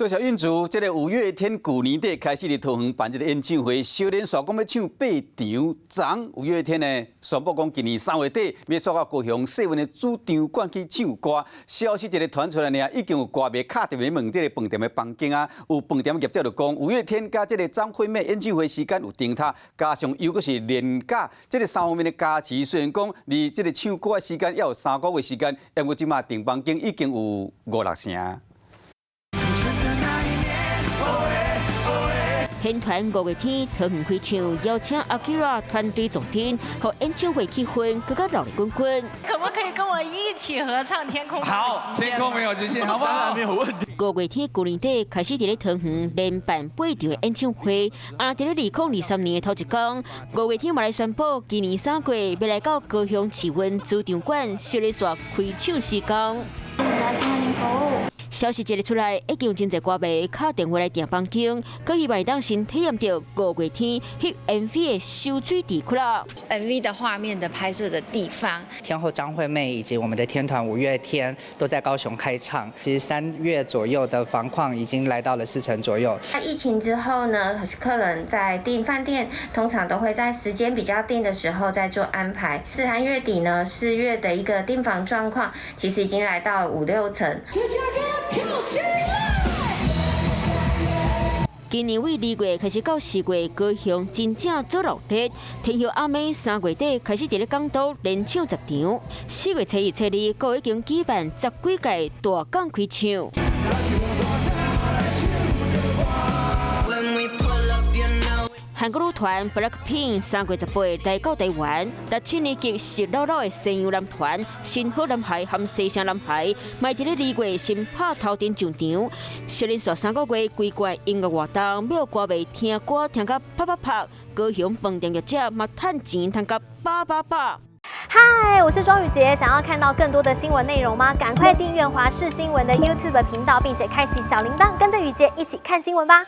多謝韻如，這个五月天舊年底開始佇桃園辦這个演唱會，小連續講欲唱八場。昨五月天呢宣布講今年3月底欲煞到高雄世運的主場館去唱歌。消息一个傳出來呢，已經有歌迷敲電話問這个飯店的房間啊，有飯店業者就講，五月天佮這个張惠妹演唱會時間有重疊，加上又閣是連假，這个三方面的加持，雖然講離這个唱歌的時間猶有3個月時間，毋過這馬訂房間已經有五六成。天團五月天桃園開唱，邀請阿 Kira 團隊助陣，予演唱會氣氛閣較熱鬧滾滾。可不可以跟我一起合唱《天空》？好，天空沒有極限，好不好？當然沒有問題。五月天舊年底開始佇咧桃園連辦八場的演唱會，啊，佇咧2023年的頭一工，五月天嘛來宣布，今年3月欲來到高雄市運主場館，小連續開唱時間。消息一个出來，已經有真濟歌迷敲電話來訂房間，閣希望會當先體驗著五月天翕 MV 的收水池窟啦。 MV 的畫面的拍攝的地方，天后張惠妹以及我們的天團五月天都在高雄開唱。其實3月左右的房況已經來到了4成左右。那疫情之後呢，客人在訂飯店，通常都會在時間比較定的時候再做安排。3月底呢，4月的一個訂房狀況，其實已經來到五六成。跳起來！今年為2月開始到4月，高雄真正做熱熱。天后阿妹3月底開始佇咧港都連唱10場，4月初一、初二，閣已經舉辦十幾屆大港開唱。韓國女團 BLACKPINK 3月18來到台灣，六七年級熟落落的西洋男團新好男孩和西城男孩，嘛佇咧2月先拍頭陣上場，小連續3個月規罐音樂活動，欲予歌迷聽歌聽甲啪啪啪，高雄飯店業者嘛趁錢趁甲飽飽飽。嗨，我是莊宇傑，想要看到更多的新聞內容嗎？趕快訂閱華視新聞的 YouTube 頻道，並且開啟小鈴鐺，跟着宇傑一起看新聞吧。